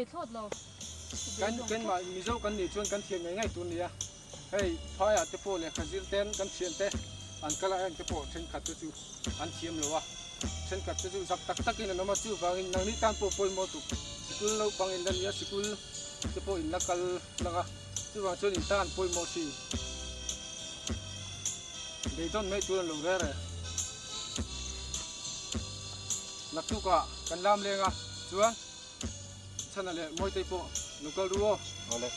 thei thlawt lo. Kan kan mah Mizo kan nih chuan kan thiam ngei ngei tur nia. Hei phaiah te pawh lehkha zir ten kan thian te an kal a heng te pawh thenkhat te chu an thiam lo a, thenkhat te chu zak tak takin an awm a, chuvangin nangni tan pawh pawimawh tuk sikul naupang in la nia sikul te pawh in la kal lang a, chuvang chuan in tan pawimawh thin. Beidawn mai tur an lo rel e. Naktukah kan lam leng a chuan Chhana leh Mawitei pawh lo kal ru aw. Awle.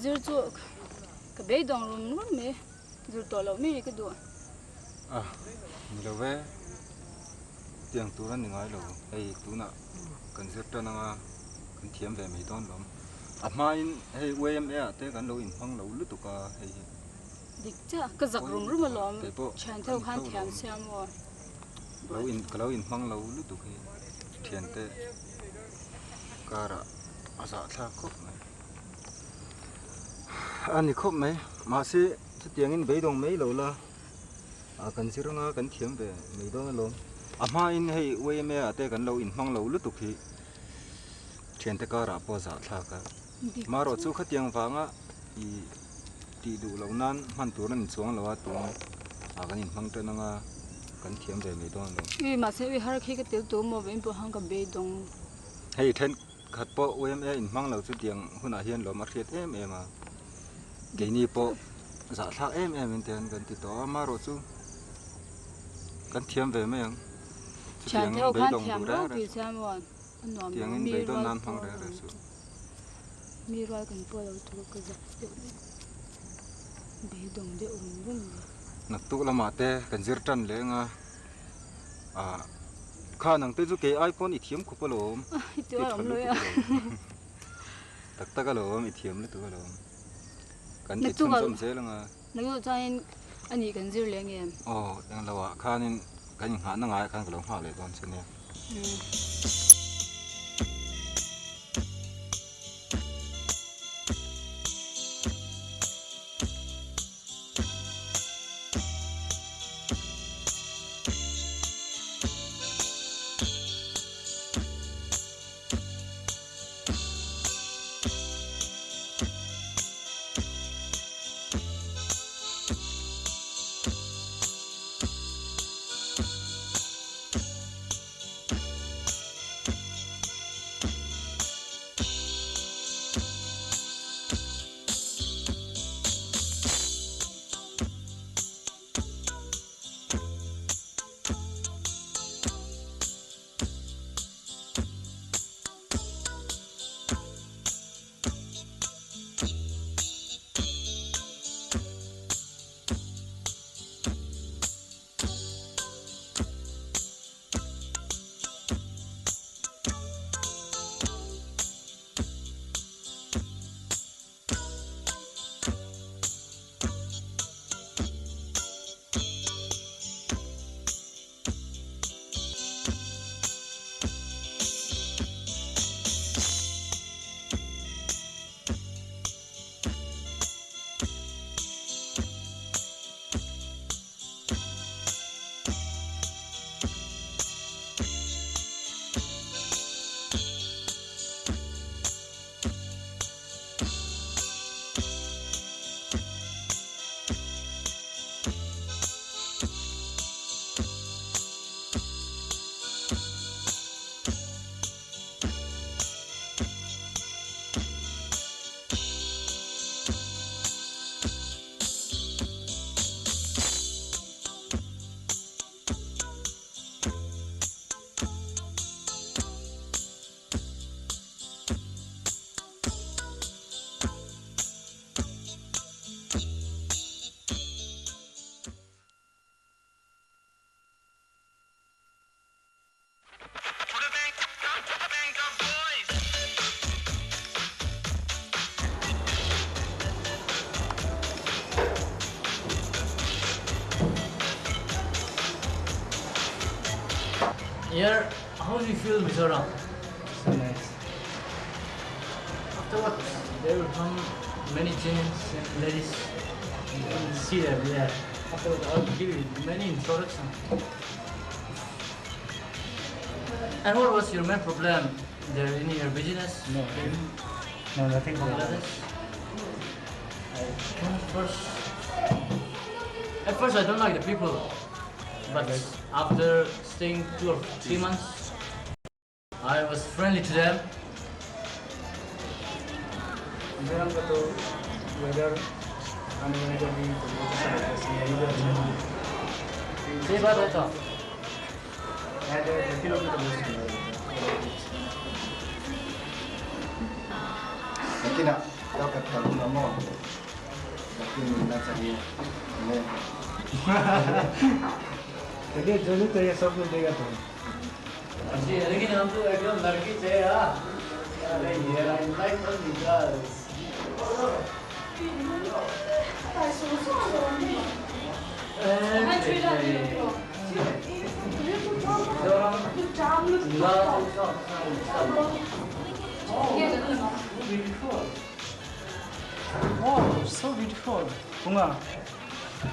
Zir chu ka beidawng rum rum mai zir tawh loh mai ka duh. A ni lo ve tiang tur a ni ngai lo hei tunah kan zir tan anga kan thiam ve mai dawn lawm. A hmain hei YMA ah te kan lo inhmang lo lutuk a hei hi. Dik chiah ka zak rum rum alawm thian theuh khan thiam sia maw. Lo in ka lo inhmang lo lutuk hi thian te karah a zahthlak khawp mai. A ni khawp mai mahse chutiangin beidawng mai lo la ah kan zir anga kan thiam ve mai dawn alawm. A hmain hei YMA ah te kan lo inhmang lo lutuk hi. Thiante karah pawh zahthlak a, marawh chu khatiang vanga i tih duh loh nan hman tur a ni chuang lo a, tun ah kan inhmang tan anga kan thiam ve mai dawn lo. Ui mahse ui har khi ka tel tur maw vei pawh han ka beidawng. Hei thenkhat pawh YMA inhmang lo chu tiang hunah hian lawm a hriat em em a, keini pawh zahthlak em em in tiang kan ti tawh a, marawh chu kan thiam ve mai ang chutiang beidawng duh reng reng. Tiangin beidawn nan hmang reng reng suh. Mi rual kan pawh lo tur ka zak deuh mai. Beidawng deuh rum rum mai. Naktuk lamah te kan zir tan leh anga ah kha nang te chu kei ai pawn i thiam khawp alawm. I tih a awm lo ya. Tak tak alawm i thiam lutuk alawm. Kan ti chhunzawm zel anga. Naktuk chuanin ani kan zir leh ngem. Aw englo ah khanin kan inghahna ngaiah khan ka lo nghah leh dawn che nia. Here, how do you feel Mizoram? So nice. Afterwards, there will come many gents and ladies. You can see them there. Afterwards, I'll give you many introduction. And what was your main problem there in your business? No, In no, nothing. Bangladesh? I came first. At first, I don't like the people, but after staying 2 or 3 months, I was friendly to them. Mizoram का तो weather आने जाने का भी तो बहुत अच्छा लगता है, सीनरी भी अच्छा है। सही बात है तो। यहाँ के लड़की लोग भी तो बहुत सुंदर होते हैं। लेकिन क्या करता हूँ नमो लड़की मिलना चाहिए हमें। चलिए, जो भी चाहिए सब मिलेगा तुम्हें। जी, लेकिन हम तो एकदम लड़की चाहिए हाँ। अरे ये I like only girls. Beautiful. Oh, so beautiful. Kunga,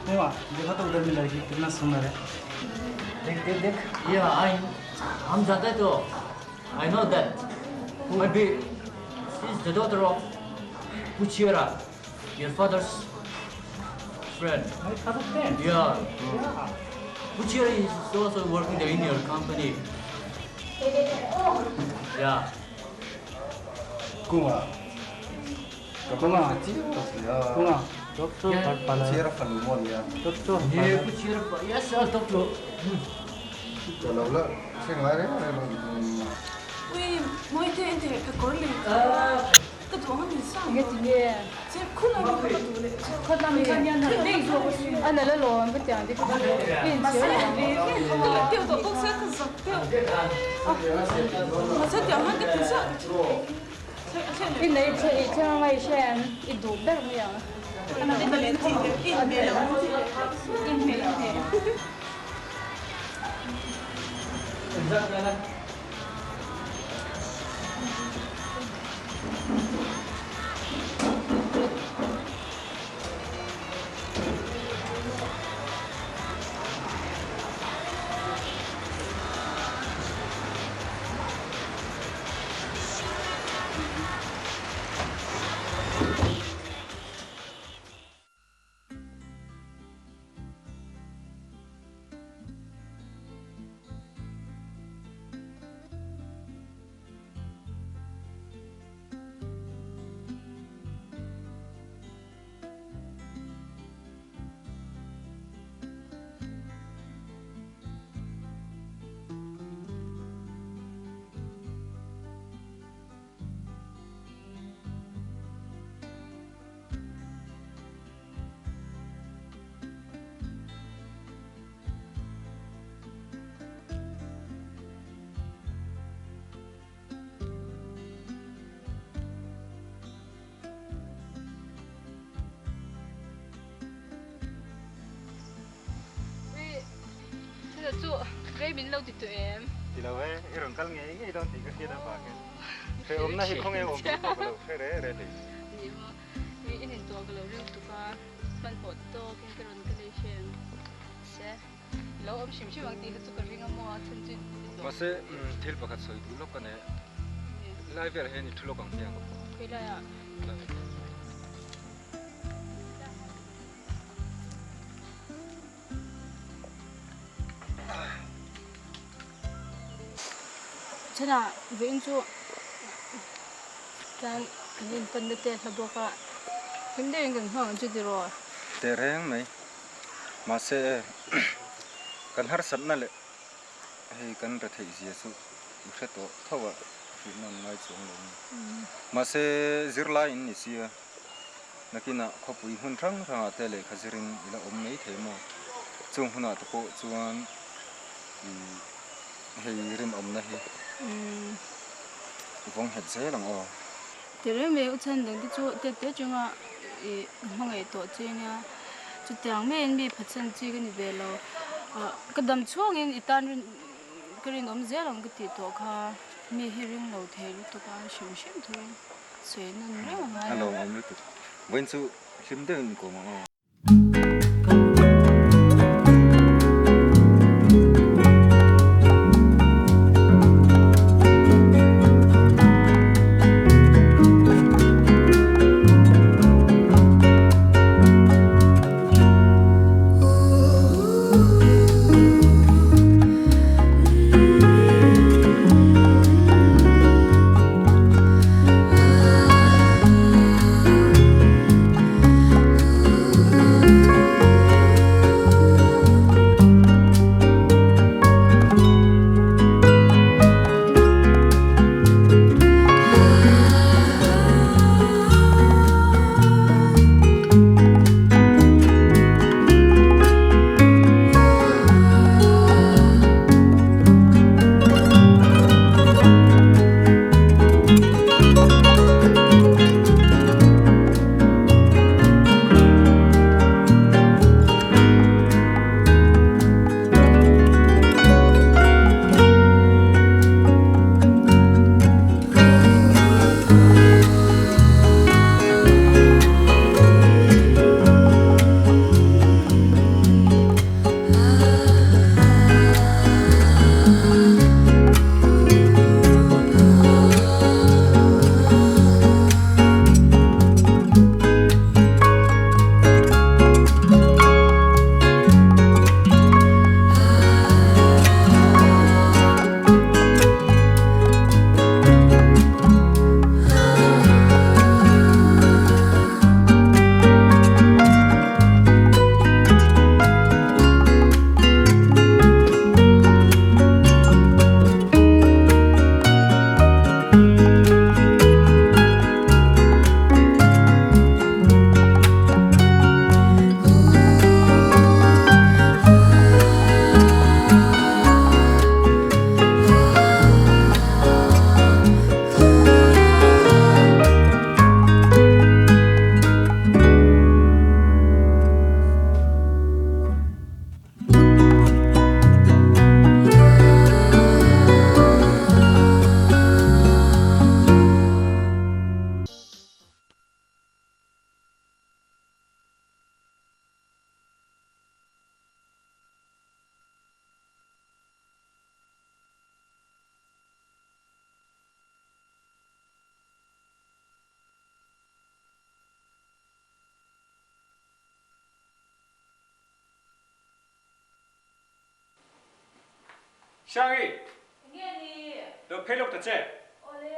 Kunga, देखो तो उधर में लड़की कितना सुंदर है। देख देख देख। Yeah, I हम जानते हैं तो I know that. Maybe she's the daughter of Puchiera, your father's friend. My father friend. Yeah. Yeah. Puchiera is also working there in your company. Yeah. Kunga. Kunga. Kunga. Doctor Yeah. Pala. Sierra Falumonia. Doctor. Yeah, Puchiera. Yes, I'll talk to. Kalau sing lari Ui, moi te inte ka korli. Ka tu han sa. Nge ti nge. Che khuna ka tu le. Kho na mi a na la lo ka tiang di ka in Ma che se ka la teu to bok sa ka sa teu. Ma se tiang han ka ti sa. I nei che i che ngai shen i du ber mi yang. In me in me in me. Exactly. Ui, thế chu rei min lo ti tu em. Ti lo e, i rawn kal ngei ngei dawn tih ka hriat avangin. Hre awmna hi khawnge awm tih pawh ka lo hre re re hlei. Ni maw, mi in intuah ka lo ring tuk a, hmanhmawh tawkin ka rawn ka lei hrem. Se, i lo awm hrim hrim ang tih kha chu ka ring a maw a chhan chu i tuah. Mahse, thil pakhat sawi duh lawk ka nei. Lai velah hian i thu lawk ang hiang. Khawi laiah? Chhanah vawiin chu tlan kan inpanna te hla bawk a, hlim deuhin kan hmang ang chu tiraw? Teh reng mai. Mahse kan harsatna leh hei kan retheih zia chu i hre tawh tho a, hrilhna an ngai chuang lo a ni. Mahse zirlai in ni sia. Nakinah khawpui hmun hrang hrangah te lehkha zirin i la awm mai thei maw? Chung hunah te pawh chuan i hei rinawmna hi i vawng nghet zel ang aw. Ti reng mai u chhan dang te chu tete chunga i hmangaih tawh che nia. Chutiang maiin mi phatsan chi ka ni ve lo. Ka dam chhungin i tan rin. Ka rinawm zel ang ka tih tawh kha mi hi ring lo thei lutuk a, hrim hrim thuin sawi nawn reng a ngai a. A lawmawm lutuk. Vawiin chu hlim deuhin inkawm ang aw. Siangi! Enge ni? Lo phei lawk ta che. Awle.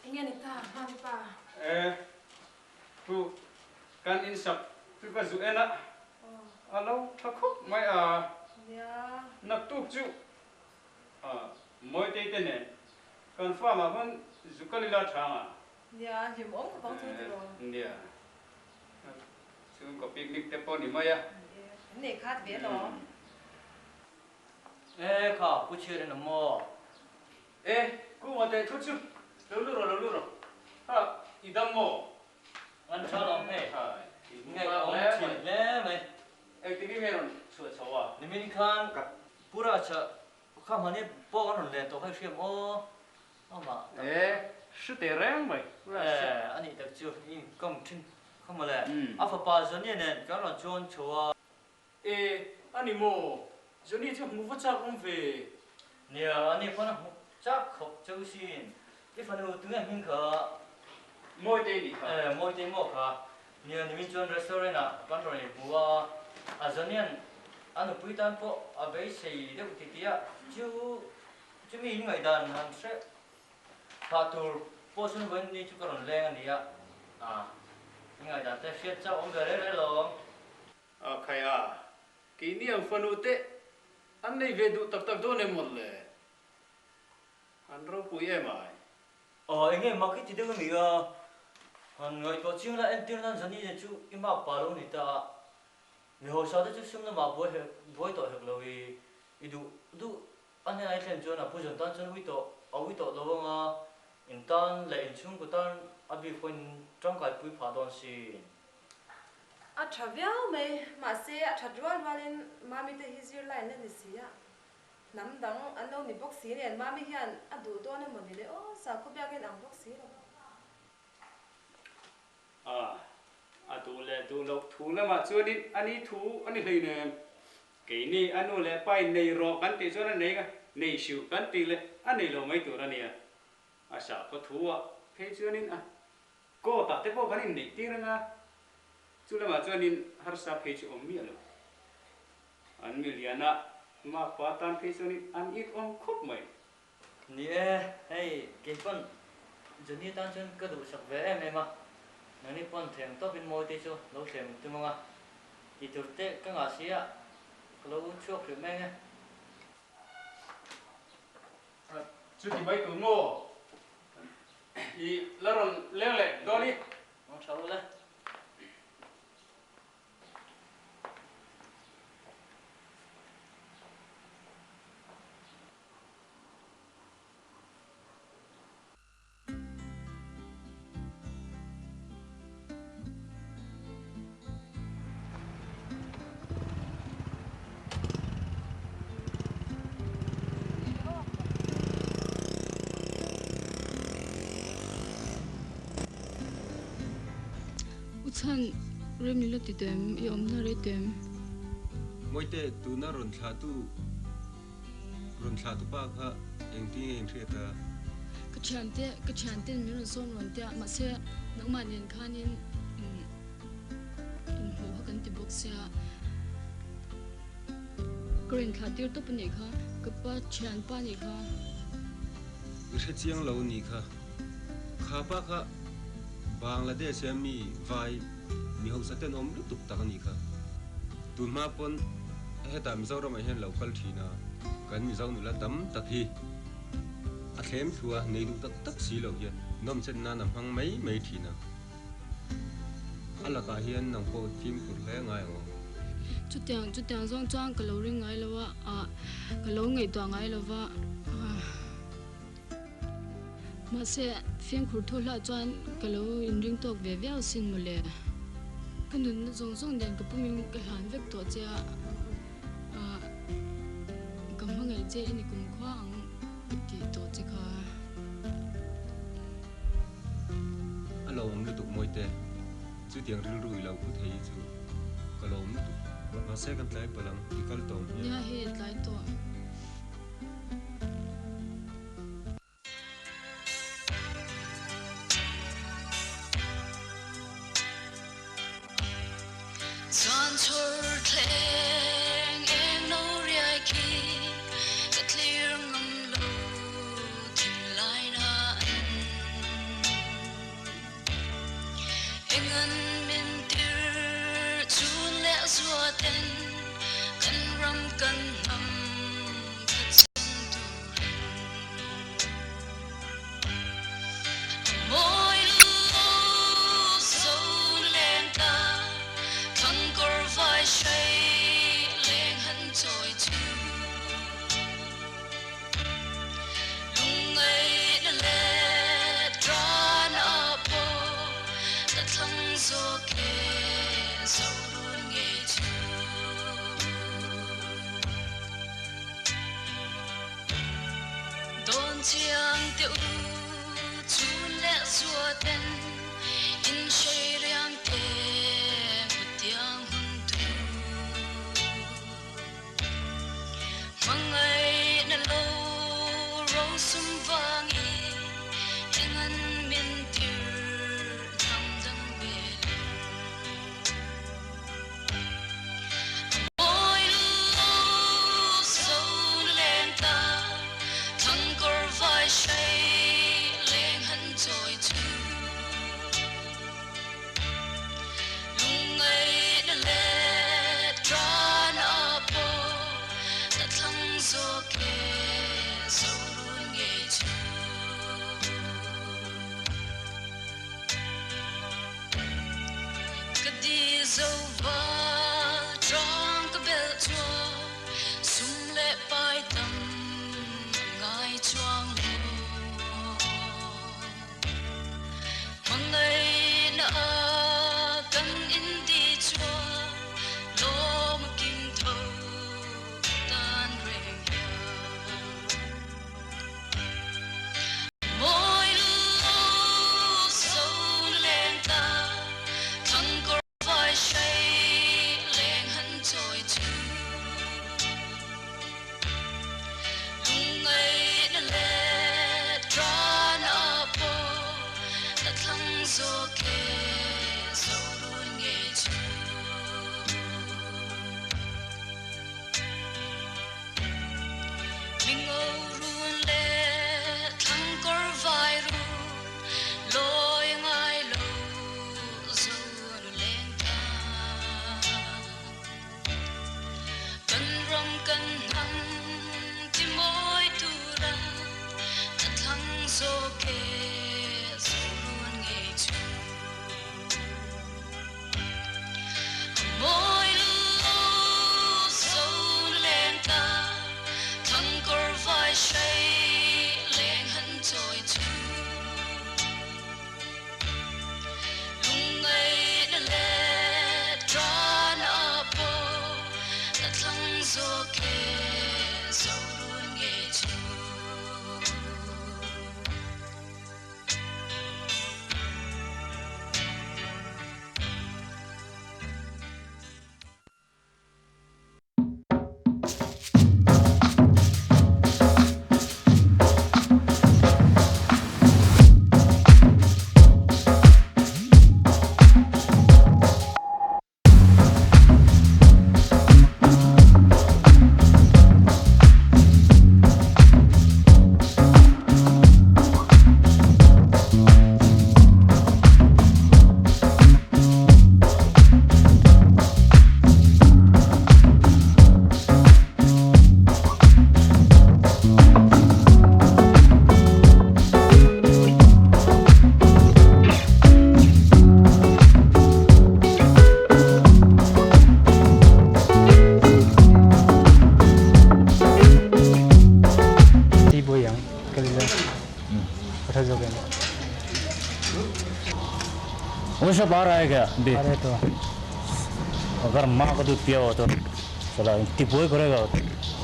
Enge ni ta, Mami pa? E, chu kan in sak chu ka zu en a, a lo tha khawp mai a. Nia. Naktuk chu Mawitei te nen kan farm ah khan zu kal ila tha ang a. Nia, hlim awm khawp ang chu tiraw? Nia. Chhungkaw picnic te pawh ni mai a. Nei khat ve alawm. E kha, Pu Chhiarin a maw? E, Kunga teh thu chu lo lu rawh, lo lu rawh. Ha, i dam maw? An tha lawm hei. Ha, i ngaih awm thin hle mai. Engtin nge rawn chhuah chho a? Nimin khan Pu Racha kha hmani pawh kan rawn len tawh kha i hriam aw. Amah tak. E, hre teh reng mai. Pu Racha. E, a nih tak chu i inkawm thin kha mawle. A fapa Johnny nen kan rawn chuan chho a. E, a ni maw? Johnny chu hmu va chak awm ve. Nia, a ni pawn a hmu chak khawp cheu sin. I fanu tunge hming kha? Mawitei nih kha. E, Mawitei maw kha? Nia, nimin chuan restaurant ah kan rawn ei hmu a, a Johnny-a'n a nupui tan pawh a beisei deuh ti tih a, chu chumi in ngaihdan han hre phah tur pawh chhun vawiin ni chu ka rawn leng a nia, a, i ngaihdan te hriat chauh awm ve reng reng lo ang. A khai a, keini ang fanu te an nei ve duh tak tak dawn em mawn le? An ropui em ai. Aw enge mak i ti deuh a mi a, han ngaihtuah chiang la entir nan Zani nen chu i mak pah lo ni ta a, mi hausa te chu sum lamah buai hek buai tawh hek lo i i duh. duh a hnenah i thlen chuan a pu zawn tan chuan ui tawh a ui tawh lo ang a, in tan leh in chhungkaw tan a bik pawhin tangkaipui phah dawn sin. A tha viau mai, mahse a that rual rualin Mami te hi zirlai an la ni si a, hnam dang an lo ni bawk si nen Mami hian a duh dawn emaw ni le aw, sakhaw biakin ang bawk si lo. A, a duh leh duh loh thu lamah chuanin a ni thu a ni hleinem. Keini a nu leh pa in nei rawh kan tih chuan a nei a, nei hriuh kan tih leh a nei lo mai tur a nia. A sakhaw thu ah phei chuanin a court ah te pawh kan inneih tir anga, chu lamah chuanin harsa phei chu awm miah lo. An miliana makpa tan phei chuanin an it awm khawp mai. Ni e, hei kei pawn Johnny tan chuan ka duhsak ve em em a, nangni pawn theng tawpin Mawite chu lo thlem tum ang a, tih tur te ka ngah si a, ka lo chhuak hrih mai ang e. Chuti mai tur maw? I la rawn leng leh dawn i? Awm tha ule. U chhan rem i la ti tem, i awmna rei tem. Mawite, tuna rawn thlahtu Rawn thlah tu pa kha engtin nge in hriat a? Ka thiante, ka thianten min rawn sawm rawn tia, mahse nangmah nen khanin inhmuh kha kan ti bawk sia. Ka rawn thlah tir tawp anih kha, ka pa thianpa anih kha. I hre chiang lo anih kha. Kha pa kha Bangladesh a mi vai mi hausa ten awm lutuk tak anih kha. Tun hma pawn hetah Mizoramah hian lo kal thin a, kan Mizo nula tam tak hi a thlem thlu a, nei duh tak tak si lo hian nawmchen nan a hmang mai mai thin a. A lakah hian nang pawh fimkhur hle ngai ang aw. Chutiang chutiang zawng chuan ka lo ring ngai lo a, ah ka lo ngaihtuah ngai lo va. Mahse, fimkhur thu hlah chuan ka lo inring tawk ve viau sin mawle. Ka nunna zawng zawng nen ka pumin ka hlan vek tawh che a, ka hmangaih che i ni kumkhua ang ka tih tawh che kha. A lawmawm lutuk Mawite, chutiang rilru i lo pu thei hi chu ka lawm lutuk. Mahse kan tlai palh ang, i kal tawh ang hian. Nia hei tlai tawh. Hmangaihna a kan inti chuan lawm a kim tho tan reng hian. Mawi lo zo na leng ta, thlang kawr vai hrei leng han chawi chu. Lungngaihna leh ṭana pawh ka thlang zawk e, Zorun ngei chu. Mingo run leh thlang kawr vai run, lawi ngai lo Zorun leng ta. Kan ram kan hnam ti mawi tura ka thlang zawk e Zorun ngei chu. A mawi lo Zon leng ta, thlang kawr vai hrei leng han chawi chu. Lungngaihna leh ṭana pawh ka thlang zawk e, Zorun ngei chu. वो सब आ रहा है क्या अभी? अरे तो अगर माँ का दूध पिया हो तो चला टिपोई करेगा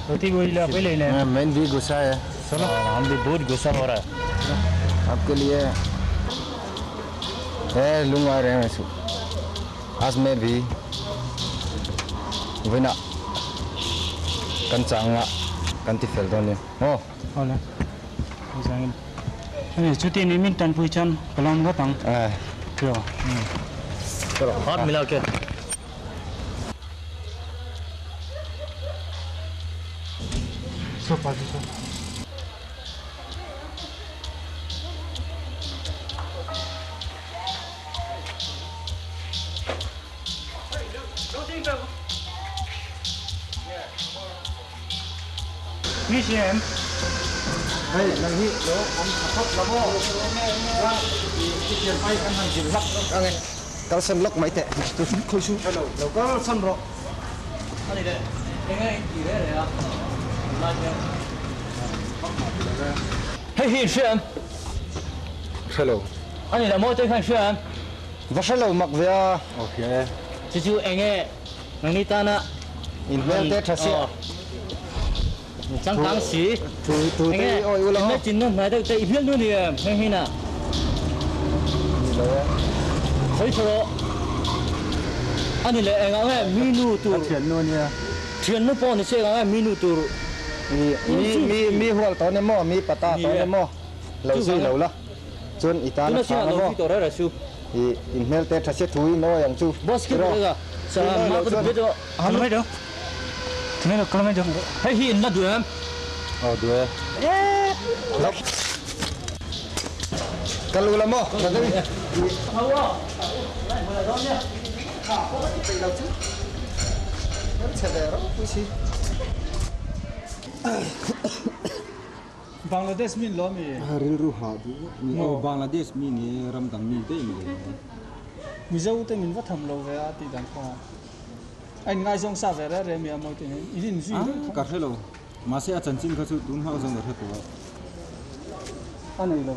रोटी बोल ला पहले ले हाँ, मैं भी गुस्सा है। चलो हम भी बहुत गुस्सा हो रहा है आपके लिए। ए लूंगा रहे हैं सु आज मैं भी वही ना कंचांगा कंती फैल दो ने हो होले जाएंगे अरे छुट्टी नहीं मिल तन पूछन कलम का तंग क्यों चलो हाथ मिला के सो पास सो Mi siam. Hei, nang hi lo om thap la mo. Ti thian pai kan han zil lak ange. Kal san lak mai teh. Khoi su. Lo kal san ro. Ani le, enga in ti re re a. La hian. Hei hi hriam. Hrelo. Ani la mo te khan hriam. Va hrelo mak ve a. Okay. Chu chu enge nang ni tana in hmel te tha sia. Chang kang si. Thu thu te oi ula. Enge chin nu mai deuh te i hmel nu ni em hei hi na. Ni lo e. Khoi thro. Ani le enga nge mi nu tur. Thian nu nia. Thian nu pawh ni se enga nge mi nu tur. Mi mi mi mi hual to ne mo mi pata to ne mo. Lo zui lo la. Chuan i tan a tha nga mo. I in hmel te tha sia thu in awi ang chu. Boss ki ka sa ma ko be do. Kalmai do. Kalmai do kalmai do. Hei hi in la du em. Oh du e. Kalu la mo. Bangladesh min lo mi. Rilru ha du mi oh Bangladesh mi ni ram dang mi te mi. Mizo te min va tham lo ve a ti dan kha. Ai ngai zong sa ve re re mi a moi te in in zui re. Ka hrelo. Ma se a chanchin kha chu tun hau zong hre to. A nei lo.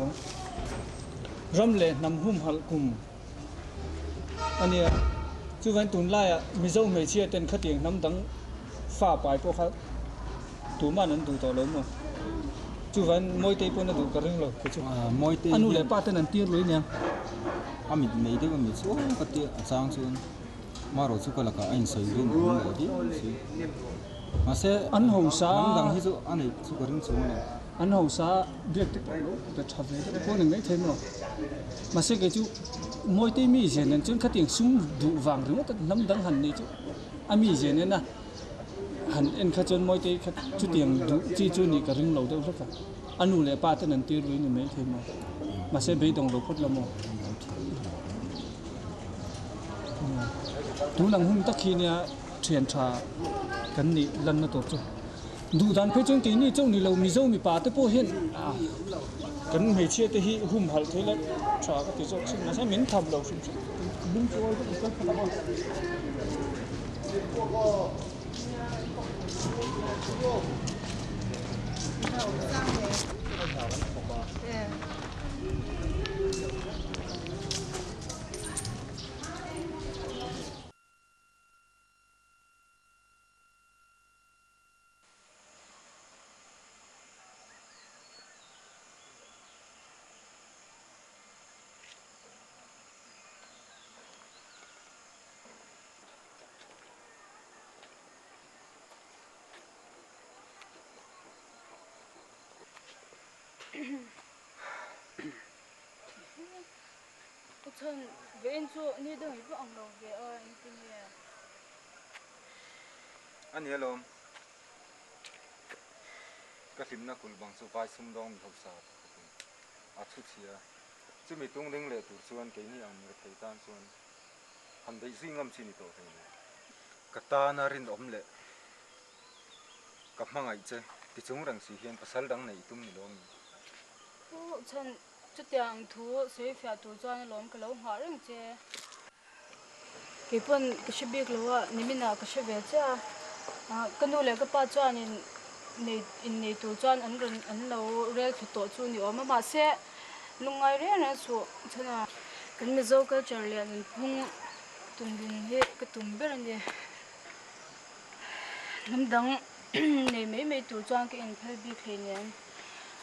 Ram leh hnam humhalh kum a nia. Chuvain tunlaiah Mizo hmeichhia ten khatiang hnam dang fa pai pawh kha tuman an duh tawh lo maw? Chuvain Mawitei pawn a duh ka ring lo kei chu. A nu leh pa ten an tir lui nia. A mit nei deuh a mi chu ka tia a chang chuan marawh chu ka lakah a insawi rin awm leh viau si. Mahse an hausa hnam dang hi chu a neih chu ka ring chuang lo. An hausa biak te pawh lo pe tha ve deuh pawh a ni maithei maw? Mahse kei chu Mawitei mi zen nen chuan khatiang sum duh vang ringawt a hnam dang han neih chu a mi zen en a han en kha chuan Mawitei kha chutiang duh chi chu nih ka ring lo deuh hlek a, a nu leh pa ten an tir lui ni maithei maw? Mahse beidawng lo phawt la maw? Tun ang hun tak hi nia thian tha kan nih lanna tur chu. Duh dan phei chuan keini chauh ni lo Mizo mipa te pawh hian kan hmeichhia te hi humhalh thei la tha ka ti zawk sin mahse min tham lo hrim hrim lung chu awi vek kal phawt ang aw. Ka chhan ve in chu ni dang i va ang lo ve a engtin nge? A ni alawm. Ka hlimna kulh bang chu vai sumdawng mi hausa pakhatin a chhu chhia. Chumi tung ding leh tur chuan keini ang mirethei tan chuan han beih zui ngam chi ni tawh hlei lo. Ka tana rinawm leh ka hmangaih che ti chung reng si hian pasal dang neih i tum ni lo mi? Pu Chhan, chutiang thu sawi fiah tur chuan alawm ka lo nghah reng che. Kei pawn ka hre bik lo a, niminah ka hre ve chiah a. Ka nu leh ka pa chuanin nei innei tur chuan an rawn an lo rel thlu tawh chu ni awm a, mahse lungngai reng reng suh chhan a. Kan Mizo culture leh nunphung tumdun hi ka tum ber a ni. Hnam dang nei mai mai tur chuan ka inphal bik hleinem.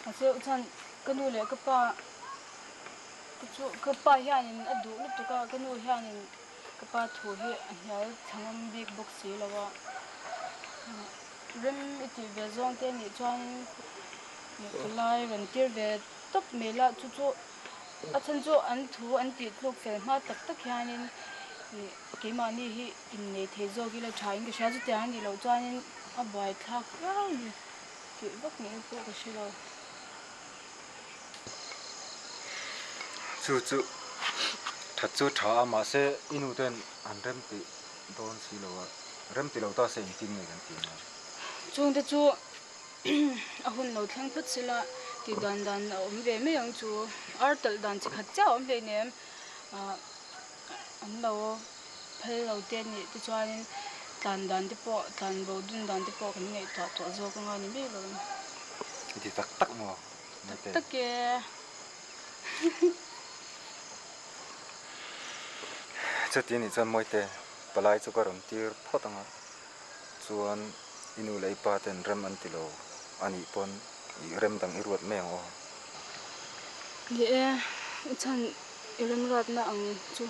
Mahse chuan ka nu leh ka pa Chu ka pa hianin a duh lutuk a, ka nu hianin ka pa thu hi a hnial thla ngam bik bawk si lo a. Rem i tih ve zawng te anih chuanin ka lai rawn tir ve tawp mai la, chu chu a chhan chu an thu an tih tluk fel hma tak tak hianin keimahni hi innei thei zawk ila tha in ka hria, chutiang anih loh chuanin a buaithlak viau a ni tih vak ngei pawh ka hre lo. Chu chu that chu tha a mahse i nu ten an rem tih dawn si lo a, rem ti lo ta se engtin nge kan tih ang? Chungte chu a hun lo thleng phawt sela tih dan dan a awm ve mai ang chu. Ar talh dan chi khat chiah a awm hleinem an lo phal lo te anih te chuanin tlan dan te pawh tlan bo dun dan te pawh kan ngaihtuah tawh zawk anga ni mai lo. I ti tak tak maw? Tak tak e. Chuti anih chuan Mawite palai chu ka rawn tir phawt ang a, chuan i nu leh i pa ten rem an ti lo anih pawn i rem dang i ruat mai ang aw. Ni e, u chhan i remruatna ang chu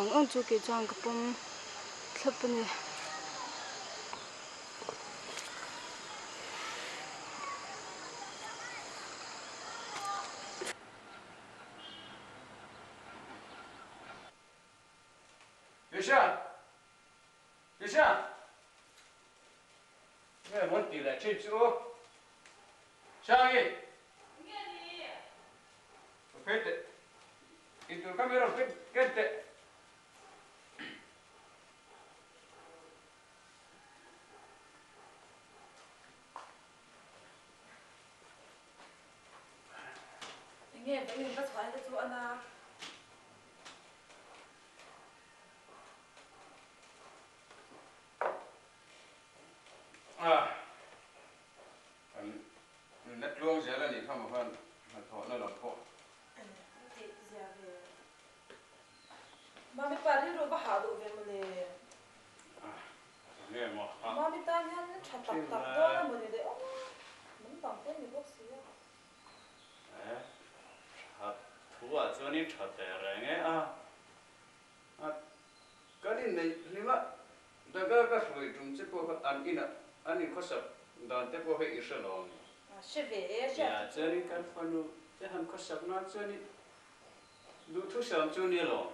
ang ang chu kei chuan ka pawm thlap a ni. Isha! Isha! Nge mawn tih leh thin chu? Sangi! Nge ni? Ka phei teh. Intur kha min rawn ken teh. Enge vawiin va chhuah te chu a na. A kan net tluang zel a nih kha maw khan hnathawhna lam pawh. Tih zia ve. chuanin tha teh reng e a. A, kan inneih hlim a, daga ka hruai tum che pawh kha an inah an inkhawsak dan te pawh hei i hre lo ang. A hre ve e, hriat Nia, chuanin kan fanu te han khawsak nan chuanin duhthusam chu nia lawm.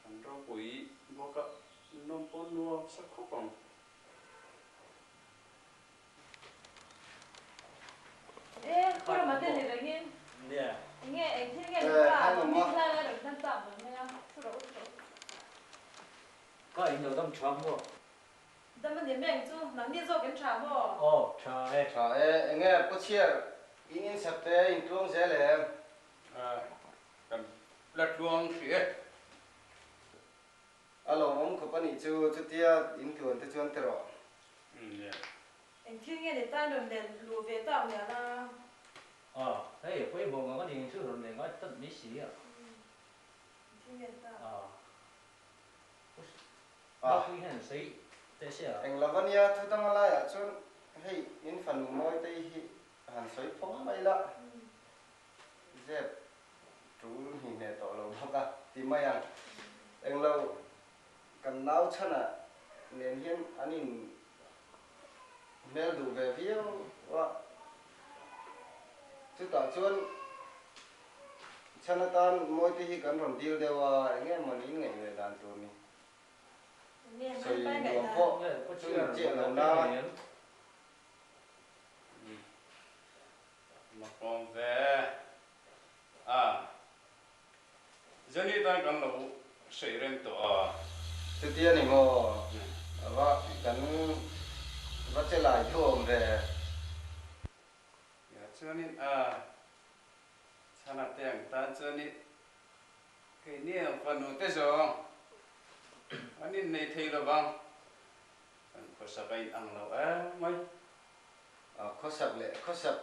An ropui bawk a, nawm pawh nuam sa khawp ang. E, khaw ramah te ni rengin enge eng thil nge ni ta a rawn ding lai lai rawn hlan tak mai mai a, thu rawh u thu rawh u. Ka in lo dam tha maw? Dam a ni mai ang chu, nangni zawk in tha maw? Aw, tha e. Tha e, enge pu chhiar in insak te in tluang zel em? Kan la tluang hrih e. A lawmawm khawp a nih chu, chutia in tluan te chuan ti rawh. Eng thil nge ni tan rawn len luh ve tak mial a? A, hei pawimawh ngang a ni chu rawn leh ngai tlat mai si a. Eng thil nge ni ta? A, Bapui hian sawi teh se a. Eng lova nia thu dang a laiah chuan hei in fanu Mawitei hi han sawi phawng mai la. Zep tul hni hneh tawh lo bawk a ti mai ang. Englo kan nau chhanah nen hian an in hmel duh ve viau a, chutah chuan chhan atan Mawite hi kan rawn dil deuh a, eng nge mawni in ngaih ve dan tur ni? Sawi nuam pawh chu in chiah lo na. Makawm ve a, Jenny tan kan lo sawi reng tawh a. Chutia ni maw? Va kan va che lai thu awm ve. Ya chuanin a, chhana te ang tan chuanin keini ang fanu te zawng an innei thei lovang, kan khawsak a inang lo em mai. Khawsak leh khawsak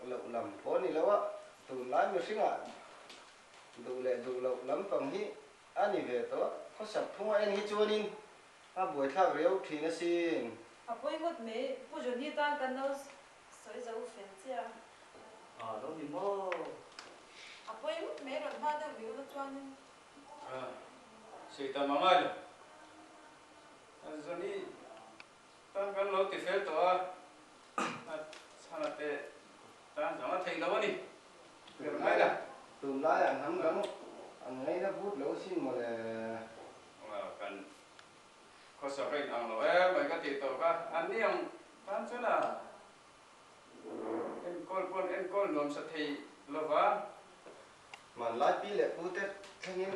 loh lam pawh ni lo a, tunlai mihringah duh leh duh loh lampang hi a ni ve tawh a, khawsak phunga en hi chuanin a buaithlak riau thin asin. A pawi ngawt mai, Pu Johnny tan kan lo sawi zo fel chiah a. A lo ni maw? A pawi ngawt mai, rawn hma deuh ni ula chuanin. A sawi ta mang a lo. Johnny Tan kan lo ti fel tawh a, a chhana te tan zawng a theih lo a ni. Ber mai la. Tunlaiah hnam dang an ngaina but lo sin mawle. Kan khawsak a inang lo em mai ka tih tawh kha, an ni ang tan chuan a enkawl pawn enkawl nuamsa thei lova. Hmanlai pi leh pu te thlengin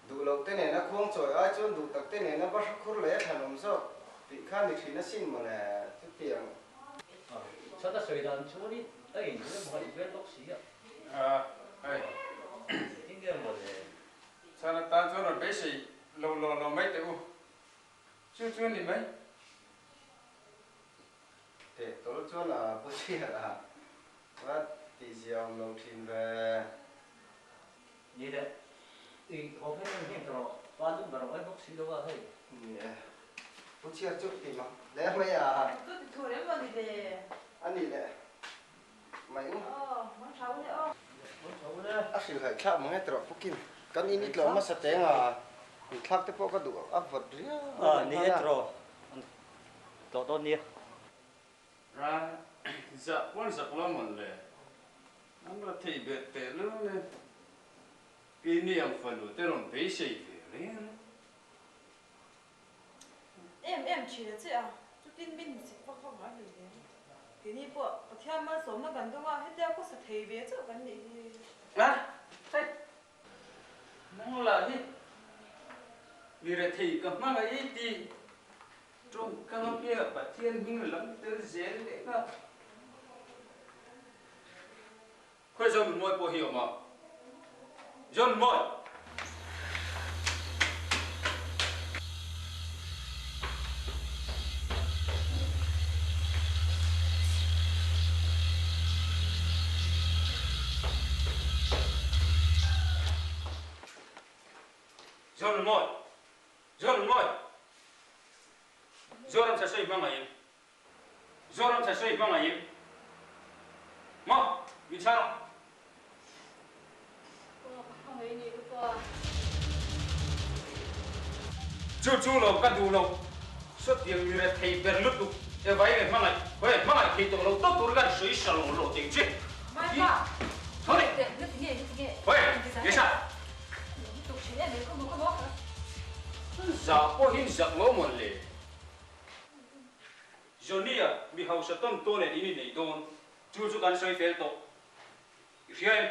Duh loh te nena khuang chawi ai chuan duh tak te nena va hra khur leh thlan awm zawk tih kha ni thin asin mawle chutiang. A chhan a sawi dan chuan in a in rem haih vel bawk si a. A hei. Engtin nge mawle? Chhan atan chuan rawn beisei lo lo lo mai teh u. Chu chu a ni mai. Teh tawl chuan a pu chhiat a va tihzia awm lo thin ve. Ni le, i haw phei reng heng tawh rawh, pa lum ber awm ai bawk si lo a hei. Ni e, pu chhiar chu ti mak hle mai a. Chu ti thu reng maw ni le? A nih le, mai u. Aw, mang tha u le aw. Mang tha u le. A hrilhhaih thlak mang e tawh rawh Pu Kim, kan in i tlawm hmasa teng a, in thlak te pawh ka duh a vawt riau A ni e tawh rawh, an tlawh dawn nia. Ra zah pawn zak lo mawn le. An ra thei bet teh lul e. Keini ang fanu te rawn beisei ve reng reng. Em em thin a che a, chutin min hmusit vak vak ngai hlei hle. Keini pawh Pathian malsawmna kan dawng a, hetia kawsa thei ve chauh kan nih hi. A, hei, nang lah hi mi rethei ka hmangaih tih Tawngkam apianga Pathian hming lam tel zel leh nghal. Khawi John Mawi pawh hi a awm a. John Mawi! John Mawi! Zoram mawi! Zoram thla sawi hmangaih em? Zoram thla sawi hmangaih em? Maw? Min chhang rawh. Pa, ka hmangaih a nih ka pa. Chu chu lo ka duh lo. Sawtiang mi rethei ber lutuk e vai nge hmangaih, hawi hmangaih thei tawh lo tawp tur hian sawi sa lo lo teng che. Mai pa, Sorry. Hawi, Yesha. Zah pawhin zak lo mawn le. Johnny-a mi hausa tawn tawn en in i nei dawn, chu chu kan sawi fel tawh. I hria em?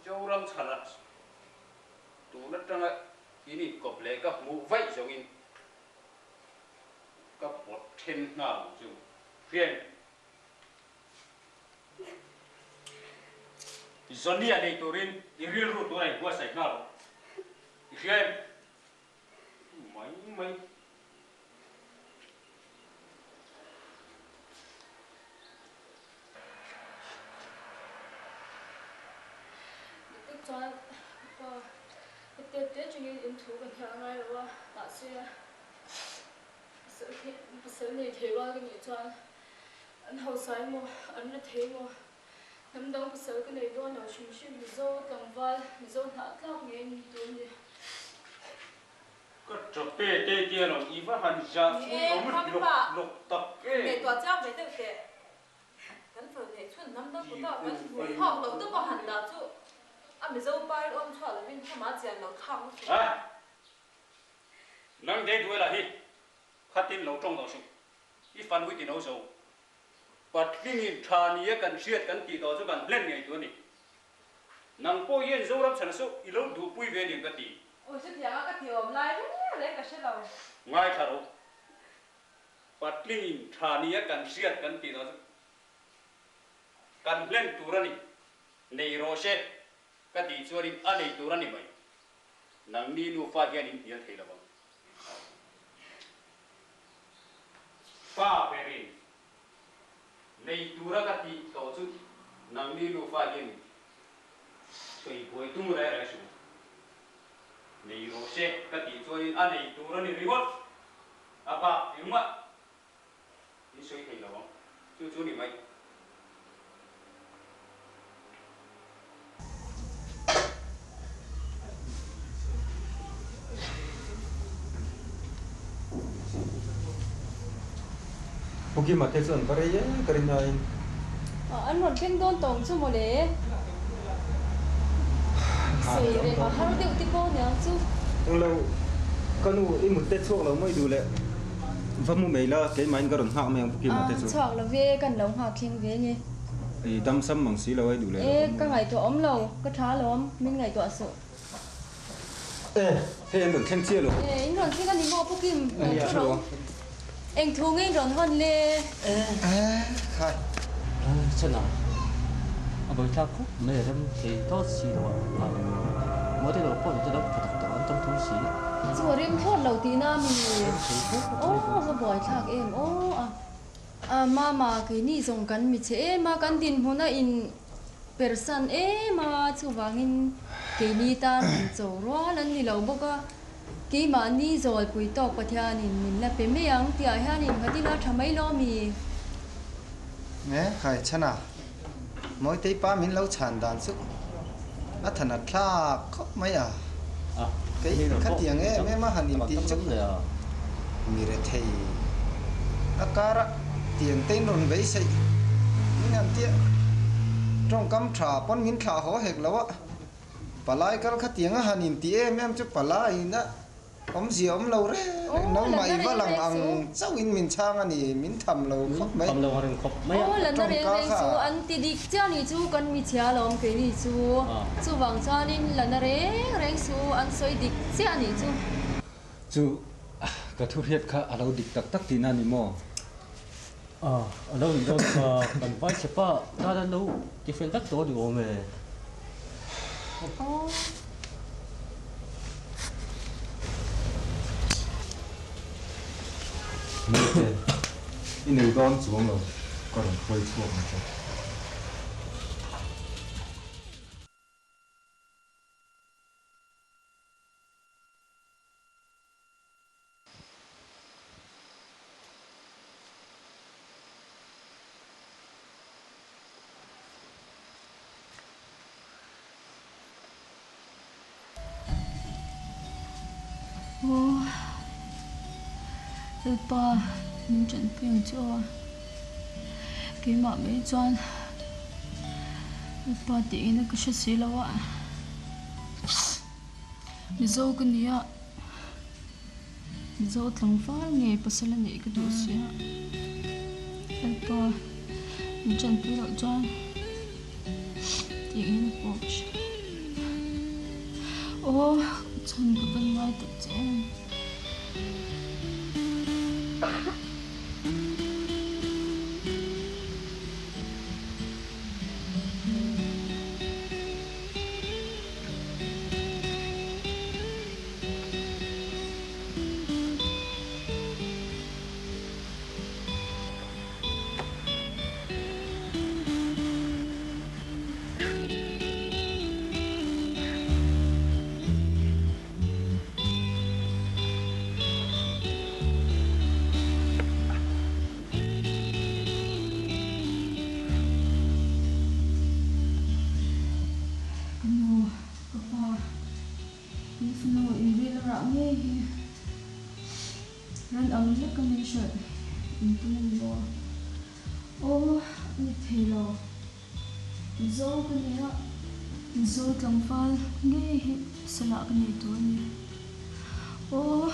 Zoram chhanah tun atanga in inkawp leh ka hmuh vaih zawngin ka pawt then nghal ang chu. Hria em? Johnny-a nei turin i rilru tur a inbuatsaih nghal rawh. I hria em? Mai mai. Dik chuan pa ka tet te chungin in thu ka hnial ngai lo a, mahse pasal nei thei rual ka nih chuan an hausa emaw an ra thei emaw hnam dang pasal ka nei dawn lo hrim hrim Mizo tlangval Mizo hnah tlak ngei ni tur a ni. Ka ṭape te tia lo i va han zah fui awm lawk lawk tak e. Ngaihtuah chiang ve deuh teh. Kan fel theih chhun hnam dang kutah kan hmuh phak loh deuh a han dah chu a Mizo pa in awm chhuah lovin hnamah chian loh thlak lutuk. A nang dei duai lah hi khatin lo ṭawng lo suh i fan ui ti no zo patlingin ṭha nia kan hriat kan tih tawh chu kan hlen ngei tur a ni. Nang pawh hian Zoram chhana chu i lo duhpui ve aniang ka ti. Ui chutianga ka ti awm lai reng reng ka hre lo. Ngaithla rawh. Patlingin tha nia kan hriat kan tih loh chu kan hlen tur a ni. Nei rawh se ka tih chuanin a nei tur a ni mai. Nangni nufa hian in hnial thei lo ang. Pa berin Nei tura ka tih tawh chu nangni nufa hian sawi buai tum reng reng suh. Nei rawh se ka tih chuanin a nei tur a ni ringawt. A bak engmah in sawi thei lo ang. Chu chu ni mai. Pu Kima te chuan va rei e ka rin aiin. An rawn thleng dawn tawng chu mawle. Sawi rem a har deuh te pawh niang chu. Englo, ka nu i mut te chhuak lo mai duh leh va mu mai la, keimahin ka rawn nghak mai ang Pu Kima te chu. Chhuak lo ve, kan lo nghak thleng ve nge. I dam sam mang si lo ai duh leh lo E, ka ngaihtuah awm lo, ka tha alawm, min ngaihtuah suh. E, hei an rawn thleng chiah lo. E, in rawn thleng a ni maw Pu Kim? Lo thu rawh. Eng thu nge in rawn hawn le? E, khai. Chana, a bawithlak khawp mai a rem thei tawt si lo a, maw te lo pawh ni te lo tha tak tak an tam thung si. Chu a rem thlawt lo tihna mi? Aw, va buaithlak em aw a. A mama keini zawng kan mi che em a, kan dinhmun a in persan em a, chuvangin keini tan han cho rual an ni lo bawk a, keimahni zawlpui tawk Pathianin min la pe mai ang tihah hian innghat ila tha mai lo mi? Nge khai chhan a, Mawitei pa min lo chhan dan chu a than a thlak khawp mai a, kei khatiang em em a han intih chu mi rethei a kara tiang te in rawn beiseih min han tia tawngkam tha pawn min thlah haw hek lo a, palai kal khatiang a han intih em em chu palai in a Awmzia awm lo reng reng nangmah i va lang ang chauhin min chhang a ni, min tham lo khawp mai. Tham lo reng khawp mai a. Aw la na reng Tawngka reng kha. chu an ti dik chiah ni chu kan mi chhia lawm keini chu. Chuvang chuanin la na reng reng chu an sawi dik chiah ni chu. Chu ka thu hriat kha a lo dik tak tak tihna a ni maw? A lo in dawn kha kan vai che pa tan an lo ti fel vek tawh a ni awm e. Mite, i nei dawn chuang lo ka rawn hruai chhuak ang che. Aw Lalpa min tanpui ang che aw. Keimah mai chuan Lalpa tih ina ka hre si lo a. Mizo ka ni a, Mizo tlangval nge pasal a neih ka duh si a. Lalpa min tanpui loh chuan tih ina pawh ka hre lo. Aw chhan ka van ngai tak che em. Ka nu, ka pa, in fanu in ril a rah ngei hi ran ang lek a min hralh in tum a ni maw? Aw, a ni thei lo. Mizo ka ni a, Mizo tlangval ngei hi salah ka nei tur a ni. Aw.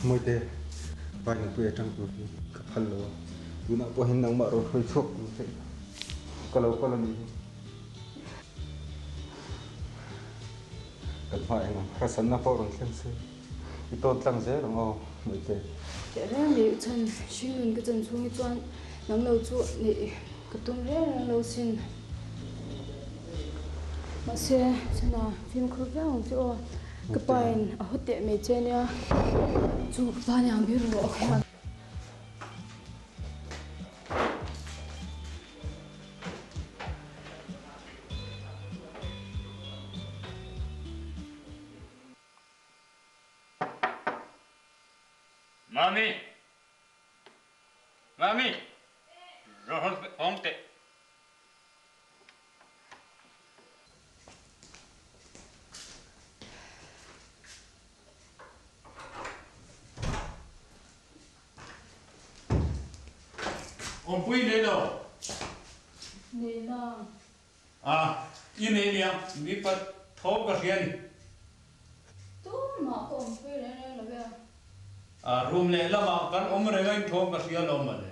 Mawite, vai nupui atang tur hi ka phal lo a, tunah pawh hian nangmah rawn hruai chhuak tur che ka lo kal a nih hi. Kan hma eng ang rasanna pawh rawn thleng se i tawt tlang zel ang aw Mawite. Teh reng leh chhan hringnun ka chan chhung hi chuan nang lo chu neih ka tum reng reng lo sin. Mahse chhana fimkhur viau ang che aw. Ka pa in a haw teh mai che nia chu ka pa nia bir rawh khan. Mami! Mami! Rawn hawng teh. Awmpui nei lo. Nei na. A, i nei nia, mipa tho ka hria ni. Tumah ka awmpui reng reng lo e. A, room leh lamah kan awm reng a inthawm ka hria lo mawle.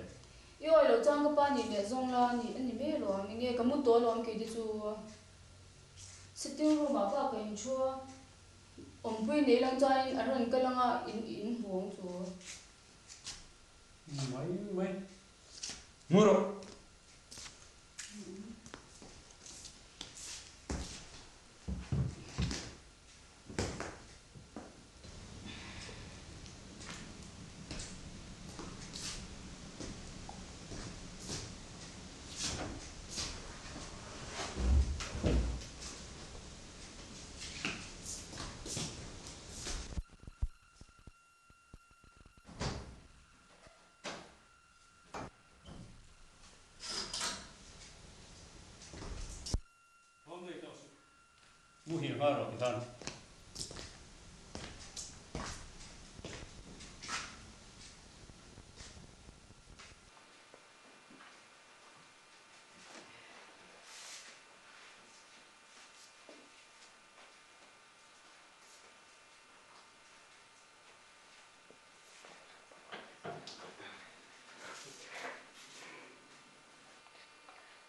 I awi loh chuan ka pa nih leh zawng la ni a ni mai alawm, enge ka mu tawh alawm kei te chu. Sitting room ah bak ka in thu a, awmpui nei lang chuanin an rawn kal anga in in hmu ang chu. Mai mai. Mu rawh. Muhil nghal rawh tikhan.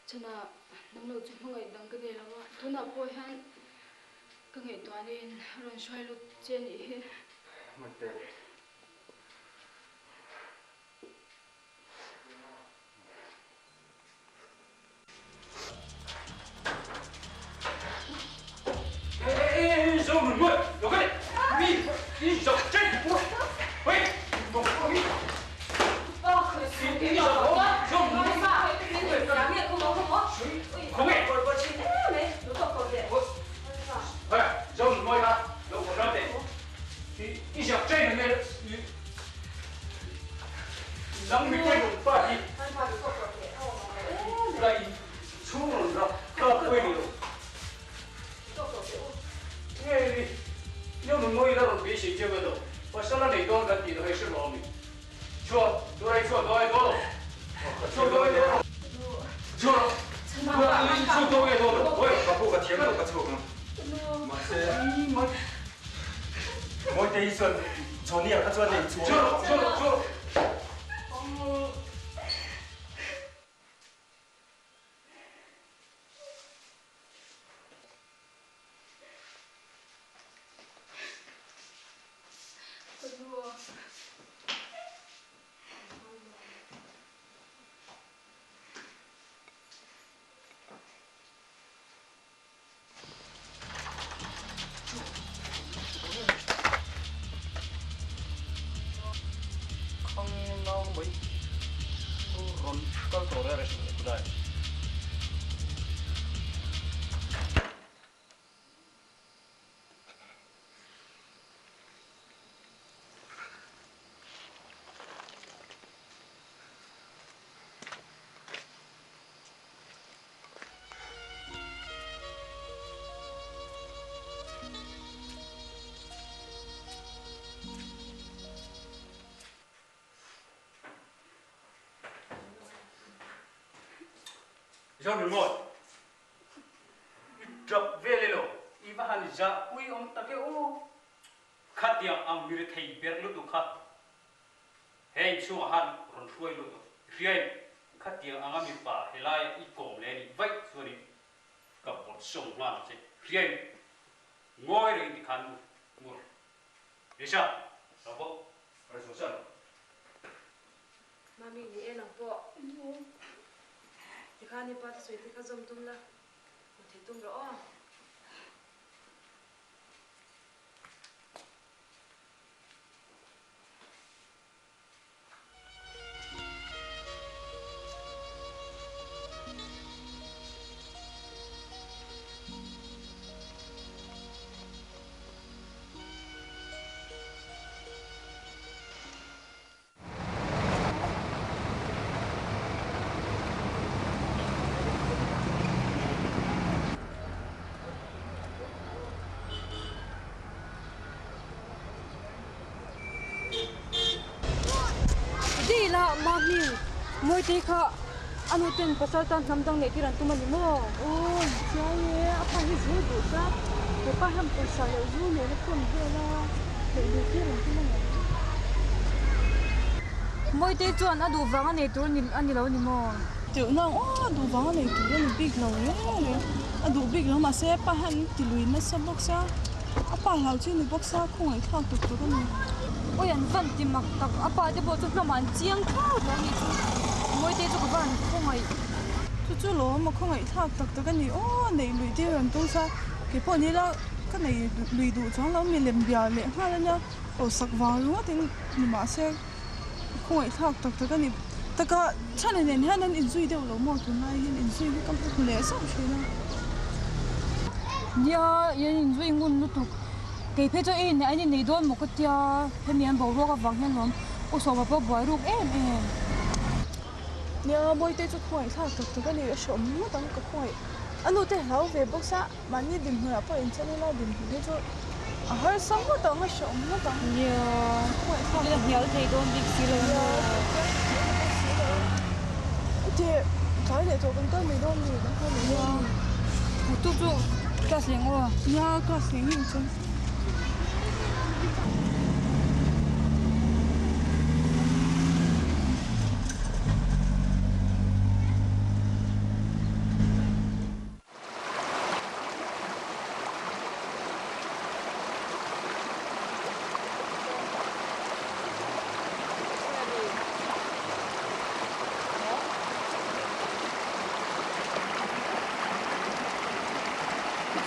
Chana nang lo chu hmangaih dang ka nei lo a, tunah pawh hian. Ka ngaihtuahna in a rawn hruai lut che a nih hi. Mawite. Zorinmawi, i tap vel elo? I va han zahpui awm tak e aw. Khatiang ang mi rethei ber lutuk kha he inchhungah han rawn hruai lut ang. I hria em? Khatiang anga mipa helaia i kawm leh anih vaih chuanin ka pawt sawng nghal ang che. Hria em? Ngawi reng tikhan ngur. Lisa, lo pawh rawn chhuah san rawh. Mami ni e nang pawh. Tikhan i pa thusawi te kha zawm tum la, hmu thei tum rawh aw. Dila mahni Mawitei kha a nu ten pasal tan hnam dang neih tir an tum a ni maw? Aw chiai e, a pa hi zu duh tlat, he pa hian pawisa leh zu nen a phone vel a, theih duh tir an tum a ni. Mawitei chuan a duh vang a nei tur a ni lo ni maw? Teuh nang aw, a duh vang a nei tur a ni bik lo reng reng, a duh bik lo mahse pa hian ti lui nasa bawk sia, a pa hlau chu ni bawk sia khawngaih thlak tuk tuk a ni. Awi an van ti mak tak, a pa te pawh chu hnamah an chiang thlawt lo a nih chu, Mawitei chu ka va han khawngaih. Chu chu lawm a khawngaih thlak tak tak a ni aw, neih luih tir an tum sa, keipawh ni ila ka nei lui duh chuang lo milem bia leh nghal a nia. Hausak vang ringawtin ni mahse khawngaih thlak tak tak a ni. Taka chhana nen hian an inzui deuh lo maw tunlai hian inzui hi ka hmu leh zauh thin a. Nia, an inzui ngun lutuk. Kei phei chu ei an innei dawn maw ka tia, hemi an boruak avang hian lawm U Sawma pawh buai ruk em em. Nia, Mawite chu khawngaih thlak tak tak a ni, a hreawm ngawt ang ka khawngaih. A nute hlau ve bawk sa. Mahni dinhmunah pawh inchen ila dinhmun hi chu a harsa ngawt ang, a hrehawm ngawt ang. Nia, ila hnial thei dawn bik si lo maw? Teh, tlai leh tawh kan kal mai dawn ni, kan kal mai dawn ni. Nia, tu chu class leng aw? Nia, class leng hi inchen.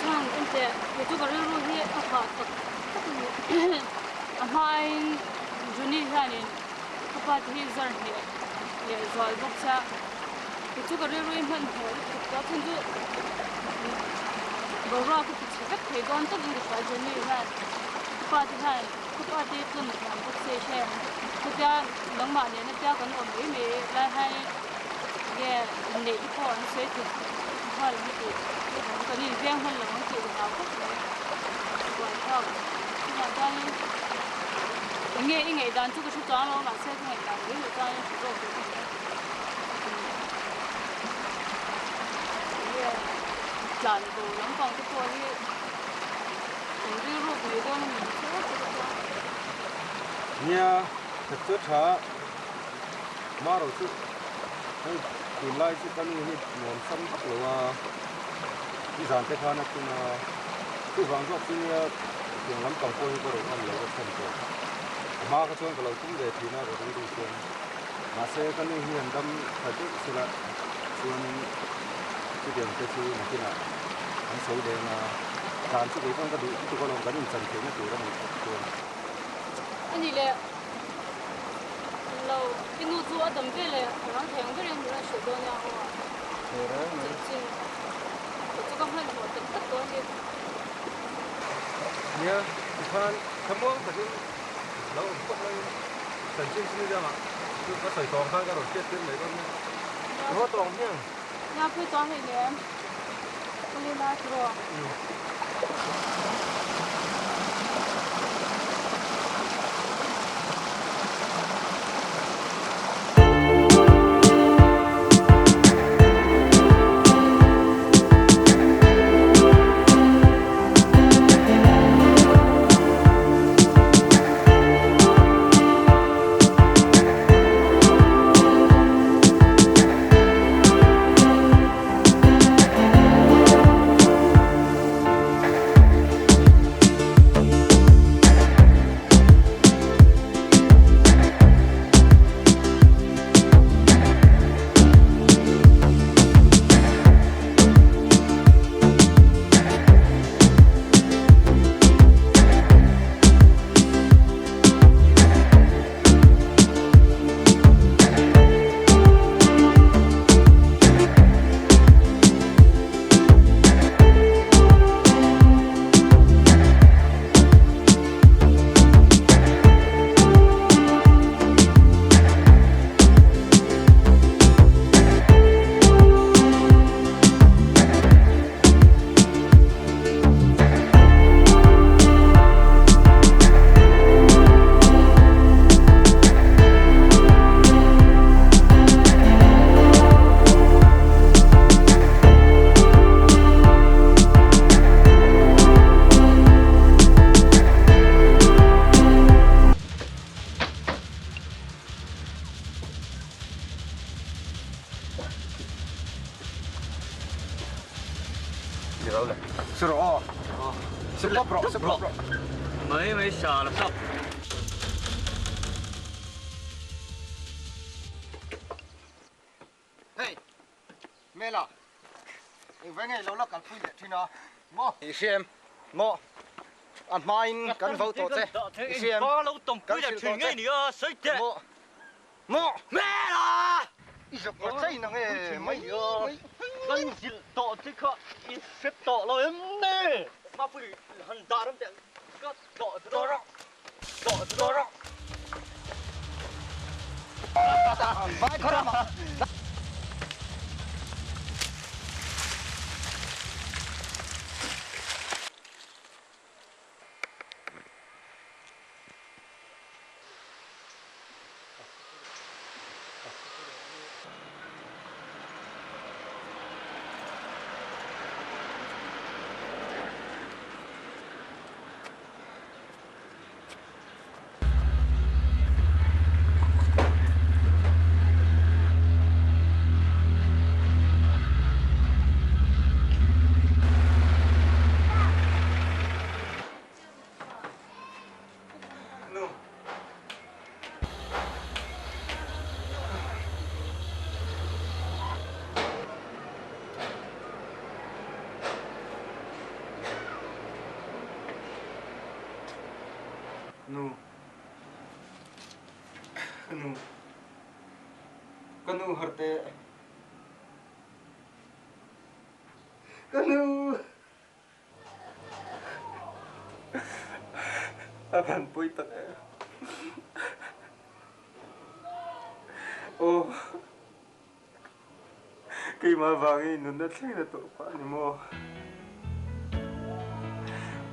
Chhan enteh kei chu ka rilru hi a hah tak tak a ni. A hmain Juni hianin ka pa te hi zar hneh leh zual bawk sia. Kei chu ka rilru hi hmanhmawh lutuk tawh a chhan chu boruak a ti chhe vek thei dawn takin ka hria Juni hian ka pa te hian ka pa te tlawn thiam bawk se hre ang. Chutia nangmah nena tia kan awm mai mai lai hianin nge inneih te pawh an sawi thei nghal ang tih kan inveng hman lo ang tih ka hlau khawp mai. Buaithlak chungah chuanin eng nge i ngaihdan chu ka hre chuang lo mahse ka ngaihdan mai loh chuan hre zawk tur ka ni a. Enge tlan bo lampang te pawh hi eng rilruk mai dawn a ni chu ka chuan. Nia, that chu a tha a. Marawh chu hei tunlai chu ka nu hi nuam sam vak lo a, nizan te khan a tum a, chuvang zawk chu nia tiang lampang pawh hi ka rawn awm lo ka chhan tawh. A hma kha chuan ka lo tum ve thin a ka rilru chuan mahse ka nu hi han dam tha deuh sela chuanin chutiang te chu nakinah an sawi leng a, tlan chu kei pawn ka duh lutuk alawm kan inchan theihna tur a nih phawt chuan. A ni le. Lo, i nu chu a dam ve le, a rang thei ang berin min rawn hrilh dawn nia aw. Chanchin ka chu ka hmanhmawh tak tak dawn hi. Nia, tikhan thlamuang takin lo awm phawt maiin chanchin chu nidangah chu ka sawi tawng khan ka rawn hriat tir mai dawn nia. I haw tawng hmiang? Nia, pui tawng hei lem. Ka li lai tiraw? Mela, engvai ngei lo la kalpui leh thin a, maw? I hria em? Maw? A hmain kan vo tawh che, i hria em? Kan hrilh tawh che, maw? Maw? Mela! I zak la chei na nge mai mai? Kan zilh tawh che kha i hre tawh lo em ni? Mapui han dah ram teh ka tlawh dawn a, tlawh dawn a. Vai khaw ramah. Nu. Ka nu. Ka nu harh teh. Ka nu. A van pawi tak em. Aw. Keimah vangin nunna thleng na tawh pah ni maw?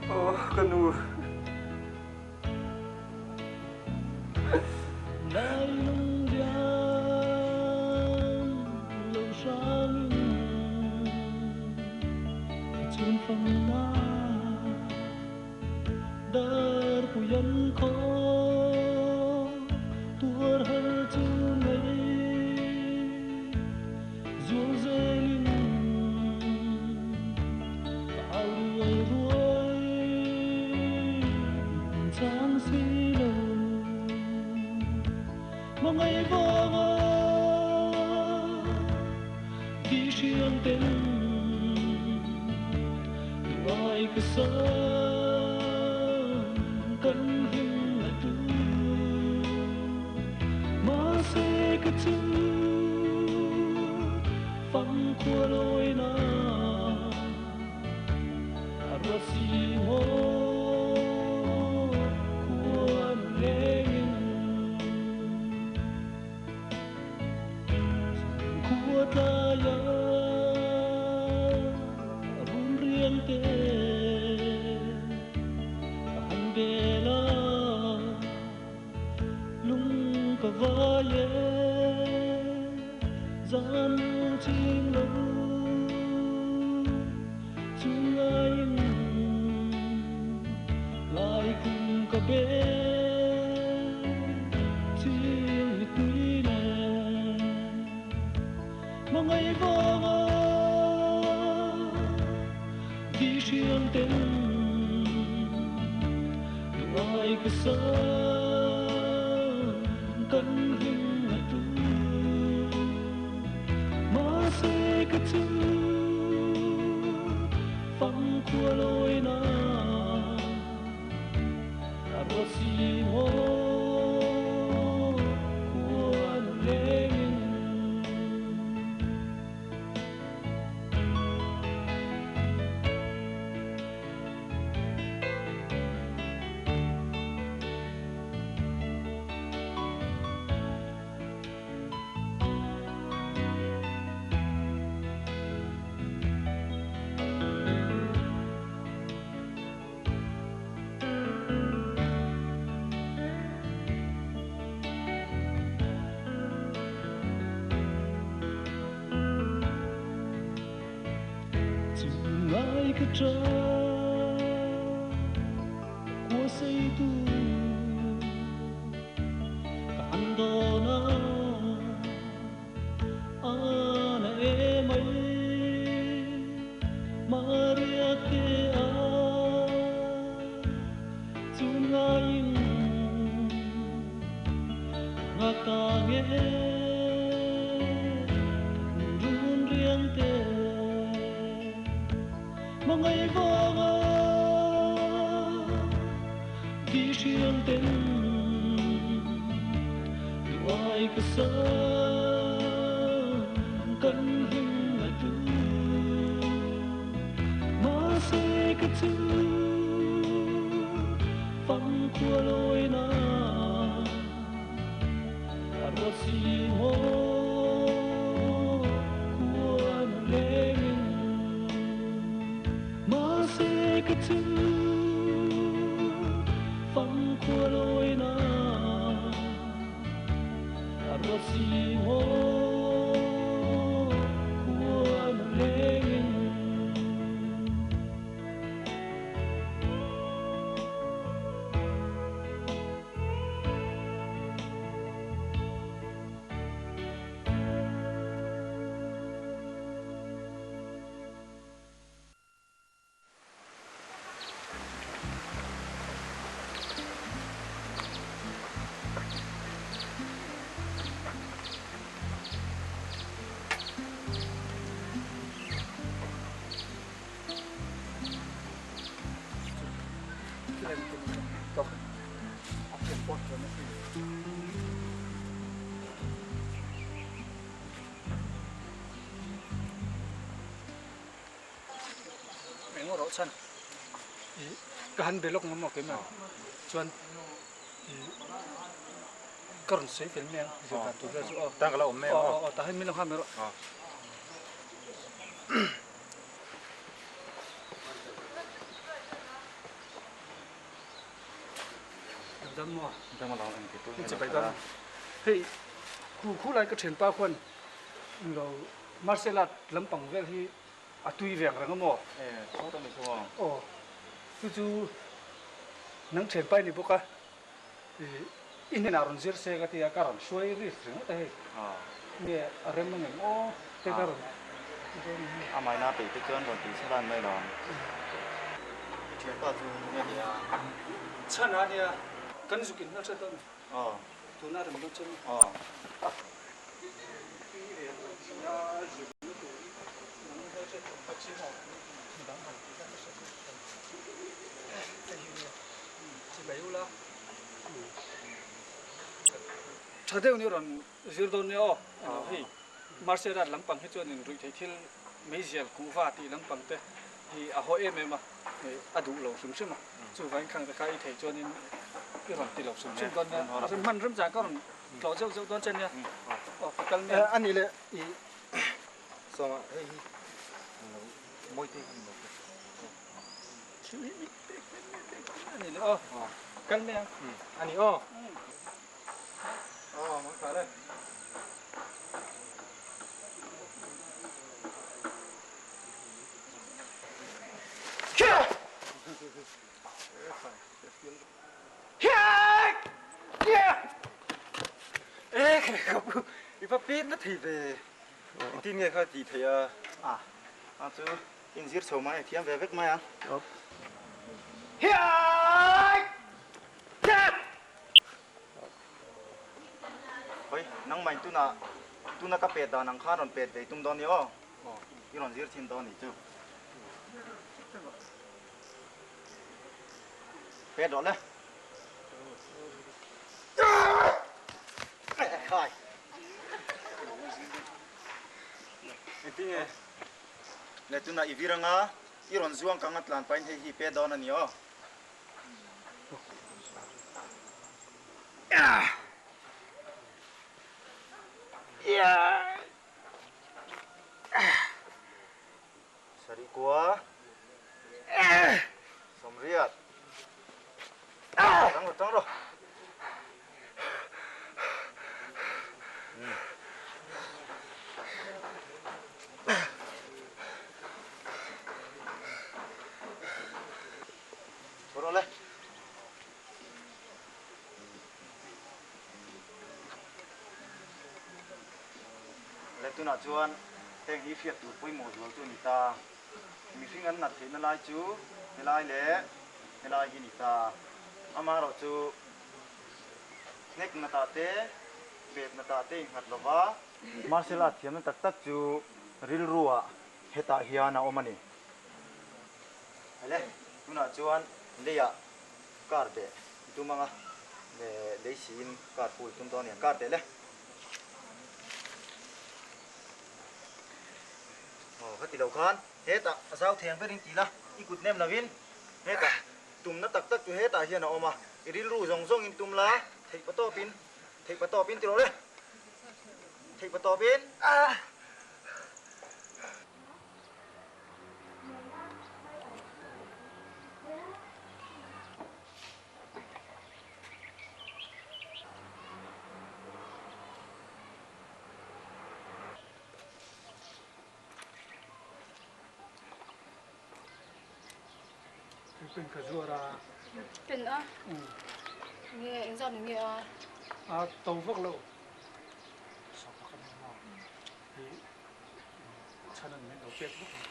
Aw ka nu. Chhan i ka han be lawk ngam maw keimah chuan i ka rawn sawi fel mai ang zir dan tur vel chu aw. Tang ka la awm mai ang aw. Aw aw tah hian min lo nghak mai rawh. Dam maw? Dam alawm eng ti tur nge lo kal a. Hei khu khu lai ka thianpa khuan lo martial art lampang vel hi a tui reng reng a maw? E, chhuat a ni chu aw. Aw, chu chu nang thianpa i ni bawk a, i hnenah rawn zir se ka ti a, ka rawn hruai ri ringawt a hei. Nge a rem ang em aw te ka rawn dawn ang e. A maina peih te chuan rawn tih chhe lan mai lo ang. I thianpa chu nge ni a? Chhan a nia, kan zuk in hmelhriat dawn. Aw. Tuna rem dawn chuan. Aw. Tha deuh ni rawn zir dawn nia aw, hei martial art lampang hi chuanin ruihtheih thil meizial kuhva tih lampang te hi a haw em em a, a duh lo hrim hrim a, chuvangin khang te kha i theih chuanin i rawn ti lo hrim hrim dawn nia, hman remchang ka rawn Tlawh zeuh zeuh dawn che nia. Aw ka kal mek. A nih leh i sawma hei hi lo mawi te hi lo A nih leh aw kal mek ang. A nih aw. Aw mang tha le. I va pet na thei ve. Engtin nge kha tih theih a? A, a chu inzir chho mai a thiam ve vek mai a. Hoi, nangmah in tuna tuna ka pet dan ang khan rawn pet ve tum dawn ni aw. I rawn zir thin dawn ni chu. Pet rawh le. Khai. Engtin nge? Le tuna i vir anga i rawn zuang kang a tlan pahin hei hi pet dawn a ni aw. Sarih kua sawmriat tang rawh tang rawh. Tho rawh le. Le tunah chuan heng hi hriat tur pawimawh zual chu a ni ta. Mihring an nat theihna lai chu helai leh helai hi a ni ta. Amaherawh chu hnek natah te, pet natah te innghat lo va. Martial art thiamna tak tak chu rilruah hetah hian a awm a ni. Le tunah chuan leiah Car teh i tum anga lei siin car full i tum dawn aniang car teh le. Aw ka ti lo khan hetah a zau theng berin ti la i kut nem lovin hetah tumna tak tak chu hetah hian a awm a i rilru zawng zawngin tum la theih pa tawpin theih pa tawpin ti rawh le theih pa tawpin. Pen ka zuar a. Pen a? Nge engzat ni nge a? A to vak lo. Sawpa ka nei maw? Hi chhan an min lo pek bawk a.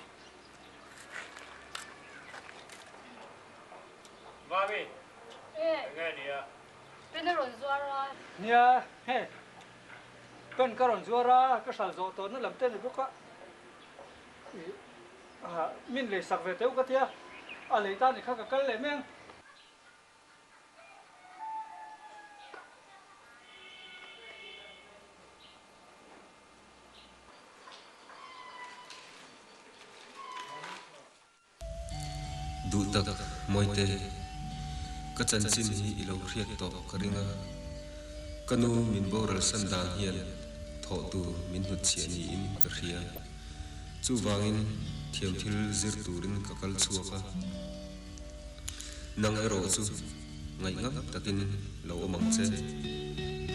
Mami, Eh. enge a nia? Pen a rawn zuar a. Nia, he pen ka rawn zuar a, ka hral zawh tawhna lam te a ni bawk a. Ih, min lei sak ve teuh ka tia, a lei ta ni kha ka kal leh mai ang. Duhtak Mawite, ka chanchin hi i lo hriat tawh ka ring a, ka nu min boral san dan hian thawh tur min hnutchhiah niin ka hria. Chuvangin thiam thil zir turin ka kal chhuak a, nang erawh chu ngaihngam takin lo awm ang che.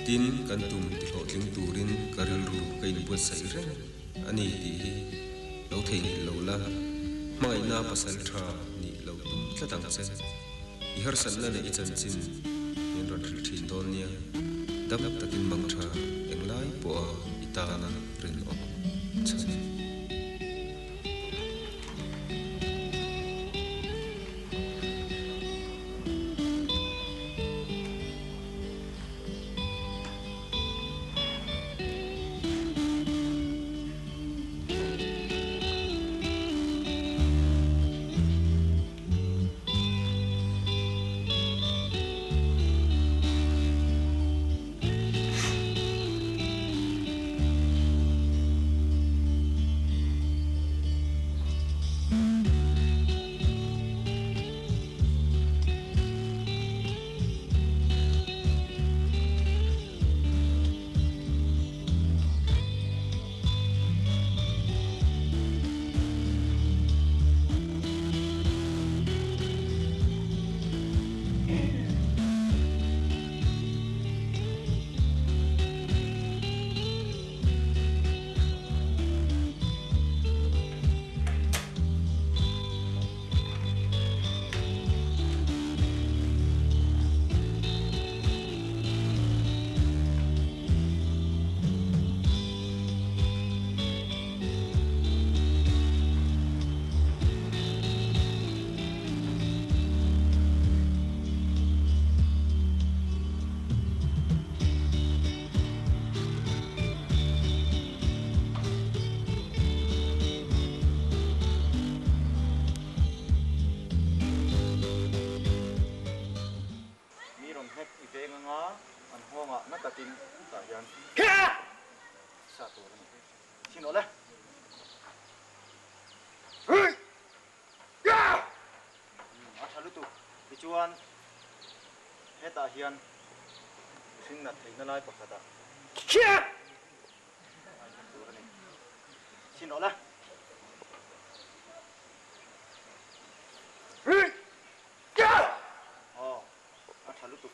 Tin, kan tum tihlawhtling turin ka rilru ka inbuatsaih reng a ni tih hi lo theihnghilh lo la, hmangaihna pasal tha nih lo tum tlat ang che. I harsatna leh i chanchin min rawn hrilh thin dawn nia, dam takin mang tha englai pawha i tana rinawm chhan. Mi rawn hnek i veng anga an nghawngah na takin tah hian sa tur a ni. Thin awle. A tha lutuk. Tichuan hetah hian mihring nat theihna lai pakhatah a inhnek tur a ni. Thin awle. Aw, a tha lutuk.